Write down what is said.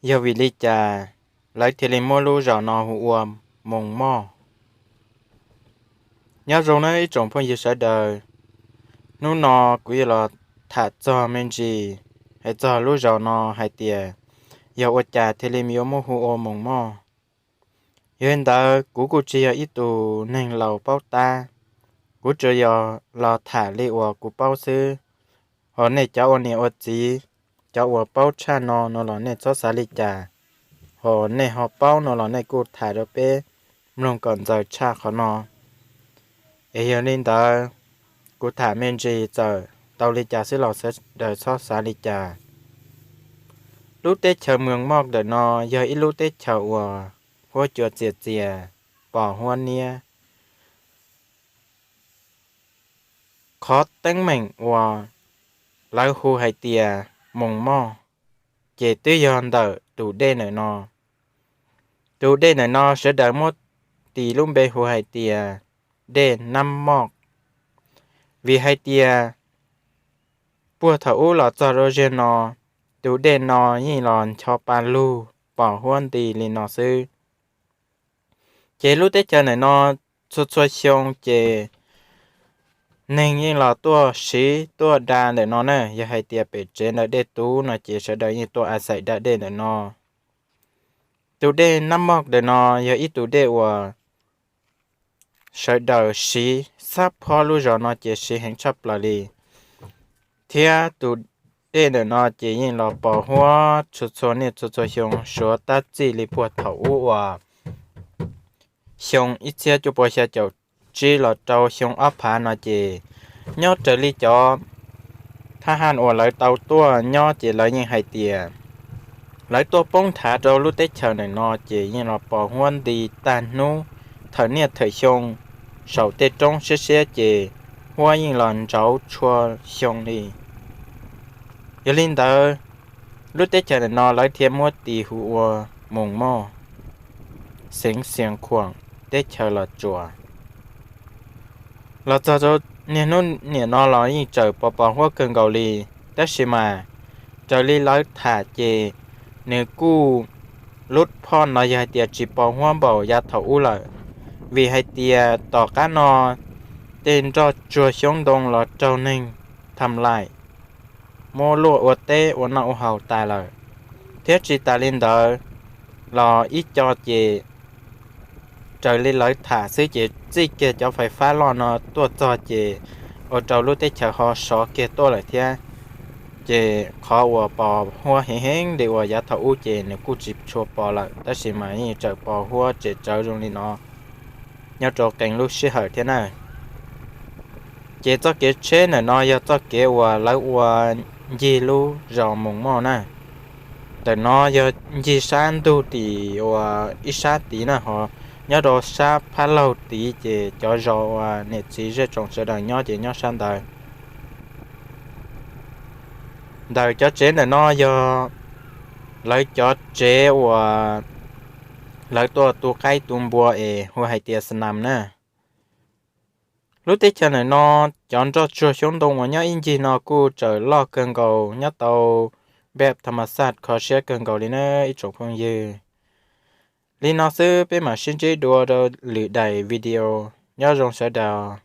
yog vim li cas lawv thiaj li muab lub zos no hu ua Moos Moj. Nyob zoo nawb ib tsoom phooj ywg sawv daws, hnub no kuv yuav los tham txog me ntsis hais txog lub zos no hais tias yog ua cas thiaj li yuav muab hu ua Moos Moj. Yog li ntawd kuv kuj tsis yog ib tug neeg laus paub tab, kuv tsuas yog los tham li uas kuv paub xwb. Hos nej cov ua niam ua txiv, cov uas paub tshaj no no los nej txhob xav li cas, hos nej ho paub no los nej kuj tham rau peb mloog kom ntxaws tshaj qhov no. Es yog li ntawd, kuv tham me ntsis txawm tau li cas xwb los sawv daws txhob xav li cas. Lub teb chaws Moos Moj ntawm no yog ib lub teb chaws uas huab cua txias txias, pos huab niab. Qhov teeb meem uas lawv hu hais tias Moos Moj, ces twb yog ntawm tus dej ntawm no. Tus dej ntawm no sawv daws muab tis lub npe hu hais tias dej Nab Moj, vim hais tias puag thaum ub los txog rau ziag no, tus dej no yeej los ncho pa lug pos huab nti li no xwb. Ces lub teb chaws ntawm no txhua txhua xyoo ces neeg yeej los tuaj siv tuaj da ntawm no na. Yog hais tias pem tsev ntawm dej tub no ces sawv daws yeej tuaj a xais da dej ntawm no. Tus dej Nab Moj ntawm no yog ib tug dej uas sawv daws siv, xab phob lub zos no ces siv heev tshaj plaws li, thiab tus dej ntawm no ces yeej los pos huab txhua txhua niaj txhua txhua xyoo suav tab txij li puag thaum ub uas xyoo ib txhiab cuaj pua xya caum tsib los rau xyoo ob phav no ces nyob raws li cov thab ham uas lawv tau tuaj nyob ces lawv yeej hais tias lawv tuaj poob nthav rau lub teb chaws ntawm no ces yeej los pos huab nti tag hnub, thawm niaj thawm xyoo, saum tej roob siab siab ces huab yeej los ntsauv txhua xyoo li. Yog li ntawd, lub teb chaws ntawm no lawv thiaj muab tis hu ua Moos Moj, xeev Xiav Khuam, teb chaws Los Tsuas. Los txog rau niaj hnub niam no los yeej tseem pos pos huab kawg nkaus li, tab sis mas raws li lawv tham ces nws kuj lub phoj no yog hais tias tsis pos huab npaum yav thaum ub lawm, vim hais tias tom qab no tej nroj tsuag xyoob ntoo los raug neeg tham laim, muab luaj ua teb ua noj ua haus tas lawm, thiab tsis tas li ntawd los ib co ces raws li lawv tham xwb ces txij kiag cov fais fab loj no tuaj txog ces ua rau lub teb chaws ho sov kiag tuaj lawm thiab. Ces qhov uas pos huab heev heev li uas yav thaum ub ces nws kuj tsis tshua pos lawm, tab sis mas yeej tseem pos huab tsem tsawv zoo li no nyob rau qee lub sij hawm thiab na. Ces txoj kev tsheb ntawm no yog txoj kev uas lawv ua ncig lub zos Moos Moj na. Ntawm no yog ncig sab ntug tim uas ib sab tid na, ho nyob rau sab phab laug tid ces cov zos uas niam txiv zej tsoom sawv daws nyob ces nyob sab ntawd. Ntawm cov tsev ntawm no yog lawv cov tsev uas lawv tuaj tu qaib tu npua es hu hais tias xa nas na. Lub teb chaws ntawm no cov nroj tsuag xyoob ntoo uas nyob ib ncig no kuj tseem loj kawg nkaus, nyob tau npej tha ma xaj kho siab kawg nkaus li na ib tsoom phooj ywg. Li no xwb peb mam sib ntsib dua rau lwm daim video. Nyob zoo sawv daws.